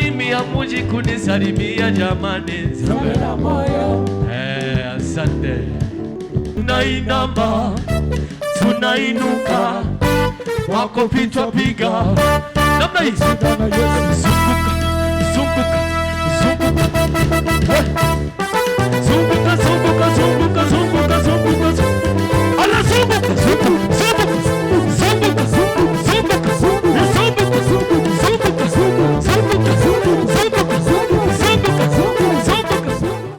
mimi hamuji kunisalimia jamani? Zomela moyo. Eh, asante. Tunainama, tunainuka, wako pitwa piga namna hii. Sindano Yesu.